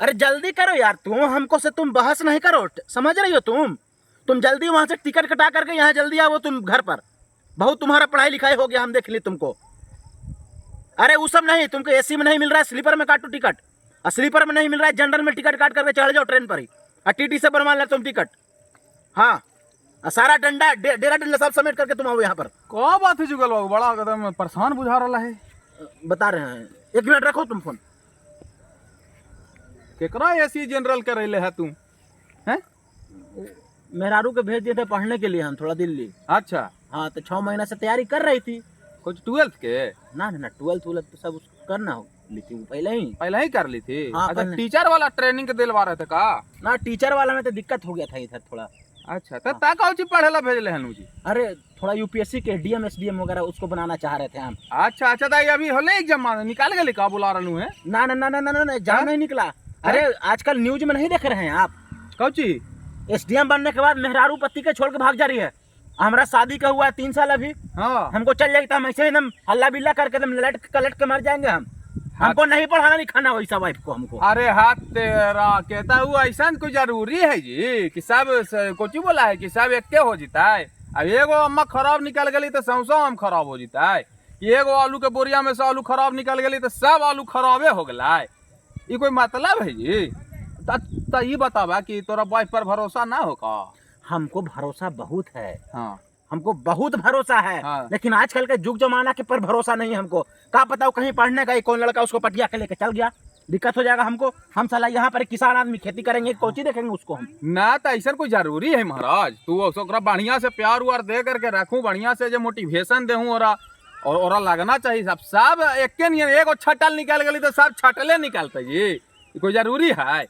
अरे जल्दी करो यार, तुम हमको से तुम बहस नहीं करो, समझ रही हो तुम? तुम जल्दी वहाँ से टिकट कटा करके यहाँ जल्दी आओ तुम घर पर। बहुत तुम्हारा पढ़ाई लिखाई हो गया, हम देख ली तुमको। अरे वो सब नहीं, तुमको एसी में नहीं मिल रहा है, स्लीपर में काटो टिकट, और स्लीपर में नहीं मिल रहा है, जनरल में टिकट काट करके चढ़ जाओ ट्रेन पर ही, और टीटी से बनवा ले तुम टिकट। हाँ, और सारा डंडा डेरा डंडा सब समेट करके तुम आओ यहाँ पर। का बात है जुगल बाबू, बड़ा एकदम परेशान बुझा रहा है। बता रहे हैं, एक मिनट रखो तुम फोन। केकरा एसी जनरल करैले है तू? हैं? मेहरारू के भेज दिए थे पढ़ने के लिए हम थोड़ा दिल्ली। अच्छा। हाँ, तो 6 महीना से तैयारी कर रही थी। कुछ ट्वेल्थ के? ना ना ना, ट्वेल्थ वुल्थ तो सब उसको करना हो ली थी वो पहले ही। पहले ही कर ली थी? हाँ, अच्छा, पहले। टीचर वाला ट्रेनिंग के दिलवा रहे थे का? ना, टीचर वाला में तो दिक्कत हो गया था इधर थोड़ा। अच्छा, तो ता कौन चीज पढ़े ला भेजले हन जी? अरे थोड़ा यूपीएससी के डीएम एसडीएम वगैरह उसको बनाना चाह रहे थे हम। अच्छा अच्छा, तो अभी होले एग्जाम निकाल गेली का बुला रहलू है? ना ना ना ना ना ना, एग्जाम नहीं निकला। अरे आजकल न्यूज में नहीं देख रहे हैं आप? कौन चीज? एसडीएम बनने के बाद मेहरारू पति के छोड़ के भाग जा रही है। हमारा शादी का हुआ है 3 साल अभी। हाँ। हमको चल जाएगी तो हम ऐसे ही एकदम हल्ला बिल्ला करके एकदम लट कलट के मर जाएंगे हम। हमको नहीं पढ़ाना लिखाना वैसा वाइफ को हमको। अरे हाथ तेरा कहता हूँ, ऐसा कोई जरूरी है जी कि सब कोची बोला है कि सब एक हो जीता है? अब एगो अम्मा खराब निकल गई तो सौसौ आम खराब हो जीता है। एगो आलू के बोरिया में से आलू खराब निकल गई तो सब आलू खराबे हो गया है। ये कोई मतलब है जी? त ये बतावा कि तोरा वाइफ पर भरोसा ना हो का? हमको भरोसा बहुत है। हाँ। हमको बहुत भरोसा है। हाँ। लेकिन आजकल के जुग जमाना के पर भरोसा नहीं है हमको। का पता वो कहीं पढ़ने गई, कौन लड़का उसको पटिया के लेके चल गया, दिक्कत हो जाएगा हमको। हम साला यहाँ पर किसान आदमी खेती करेंगे, कोची देखेंगे उसको हम। ना तो ऐसा कोई जरूरी है महाराज, तू ओकरा बढ़िया से प्यार उआर दे करके रखूँ, बढ़िया से जो मोटिवेशन देहूँ और ओरा लगना चाहिए। सब सब एके नियन, एगो छटल निकल गई तो सब छटले निकलते जी, कोई जरूरी है?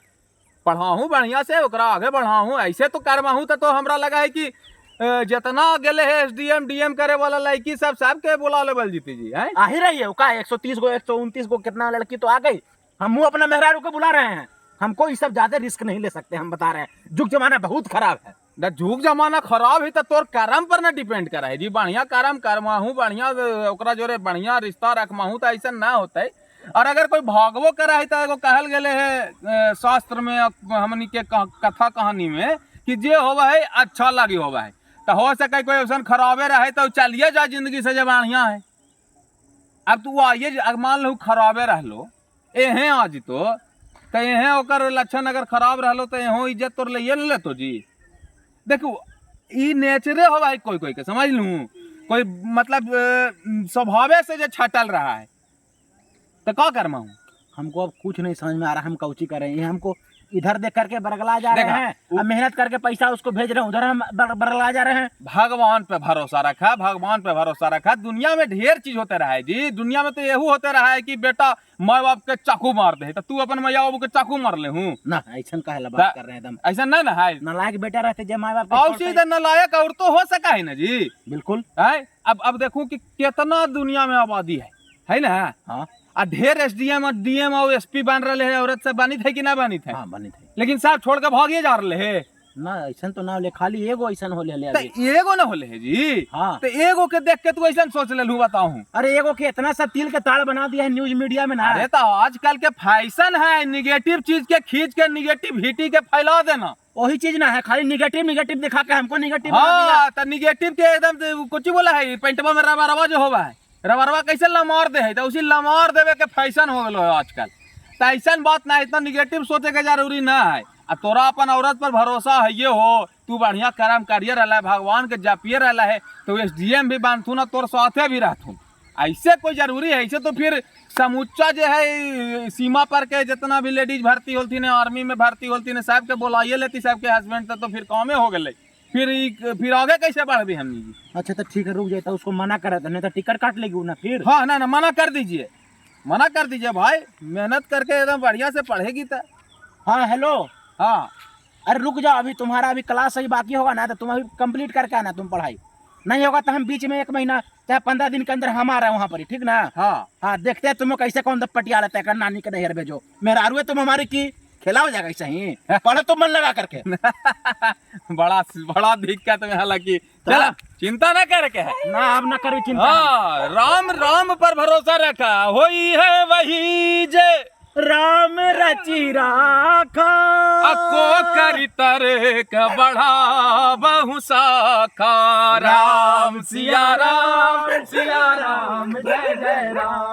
पढ़ाऊँ बढ़िया से, ओकरा आगे बढ़ाऊँ, ऐसे तो करवाऊँ तो हमरा लगा है कि जितना गेले है एस डी एम डी एम करे वाला लड़की सब सबके बुला लेवल जीती जी हैं? आ ही रही है का 130 गो 129 गो कितना लड़की तो आ गई। हम वो अपना मेहरारू को बुला रहे हैं, हमको ये सब ज्यादा रिस्क नहीं ले सकते, हम बता रहे हैं। जुग जमाना बहुत खराब है। ना जुग जमाना खराब है तो तोर कर्म पर ना डिपेंड करा है जी। बढ़िया कर्म करवाहूँ, बढ़िया ओकरा जोरे बढ़िया रिश्ता रखवाहूँ तो ऐसा ना होता है। और अगर कोई भागवो करा है तो एगो कहल गेले है शास्त्र में हमनी के कथा कहानी में कि जे होवा है अच्छा लगी होवा है, तो हो सके कोई ऐसा खराबे रहे तो चलिए जा जिंदगी से जब बढ़िया है। अब तू आइए, अगर मान लो खराबे रह लो एहें आज तो एहें ओकर लक्षण अगर खराब रहलो तो एहों इज्जत तोर लइए न लेतो जी। देखो ई नेचरे होवा है कोई कोई के, समझ लूँ कोई मतलब स्वभावे से जो छटल रहा है तो का करमा हूँ? हमको अब कुछ नहीं समझ में आ रहा, हम कौची कर रहे हैं। हमको इधर देख करके बरगला जा रहे हैं, अब मेहनत करके पैसा उसको भेज रहे हैं, उधर हम बरगला जा रहे हैं। भगवान पे भरोसा रखा, भगवान पे भरोसा रखा। दुनिया में ढेर चीज होते रहा है जी, दुनिया में तो यही होते रहा है कि बेटा माँ बाप के चाकू मार दे तो तू अपन मैया बाबू के चाकू मार ले हूँ ना, ऐसा काहे ला बात कर रहे हैं एकदम? ऐसा ना ना है, नालायक बेटा रहते जब माँ बाप के और छोड़ते। सीधे नालायक और तो हो सका है ना जी। बिल्कुल है। अब देखूं कि कितना दुनिया में आबादी है, है ना? हाँ। आ ढेर एस डी एम और डी एम और एस पी बन रहे हैं, औरत सब बनी थे कि ना बनी थे? हाँ, बनी थे। लेकिन सब छोड़ के भागिए जा रहे हैं ना, ऐसा तो ना होले, खाली एगो ऐसा होले ले तो अभी। एगो ना होले है जी। हाँ। तो एगो के देख के तू ऐसा सोच ले लू, बताऊं। अरे एगो के इतना सा तिल के ताड़ बना दिया है न्यूज मीडिया में ना। अरे तो आजकल के फैशन है निगेटिव चीज के खींच के निगेटिव हिटी के फैला देना, वही चीज ना है, खाली निगेटिव निगेटिव दिखा के हमको निगेटिव बना दिया। हाँ, तो निगेटिव के एकदम कुछ बोला है, पेंटवा में रबरवा जो होवा है, रबरवा कैसे लमार दे है, तो उसी लमार देवे के फैशन हो गलो है आजकल। तो ऐसा बात ना, इतना निगेटिव सोचे के जरूरी ना है। आ तोरा अपन औरत पर भरोसा है ये हो, तू बढ़िया कर्म करिए रहा है, भगवान के जपिए रहा है, तो एस डी एम भी बांधथू ना, तोर साथे भी रहथू, ऐसे कोई जरूरी है? ऐसे तो फिर समूचा जो है सीमा पर के जितना भी लेडीज भर्ती होती ने, आर्मी में भर्ती होती ने, सबके बुलाइए लेती सबके हस्बैंड, तो फिर कामे हो गए, फिर आगे कैसे बढ़ भी हमनी जी? अच्छा तो ठीक है, रुक जाता, उसको मना करा था, नहीं तो टिकट काट लेगी ना फिर। हाँ ना ना, मना कर दीजिए, मना कर दीजिए भाई, मेहनत करके एकदम बढ़िया से पढ़ेगी तो। हाँ हेलो। हाँ। अरे रुक जाओ, अभी तुम्हारा अभी क्लास सही बाकी होगा ना, तो तुम अभी कंप्लीट करके आना, तुम पढ़ाई नहीं होगा तो हम बीच में 1 महीना चाहे 15 दिन के अंदर हम आ रहे हैं वहाँ पर ही, ठीक ना? हाँ। हाँ, देखते हैं तुम्हें कैसे कौन पटिया लेता है, नानी के नहर भेजो मेरा आरू है, तुम हमारी की खेला हो जाएगा ऐसे ही, पढ़ो तो मन लगा करके। बड़ा बड़ा दिक्कत में हालांकि, चला चिंता ना करके है ना, अब ना करो चिंता। हाँ, राम राम पर भरोसा रखा, होई है वही जे राम रही। साची राखा। अको करी तर्क बढ़ा बहु साखा। राम सिया राम, सिया राम जय जय राम।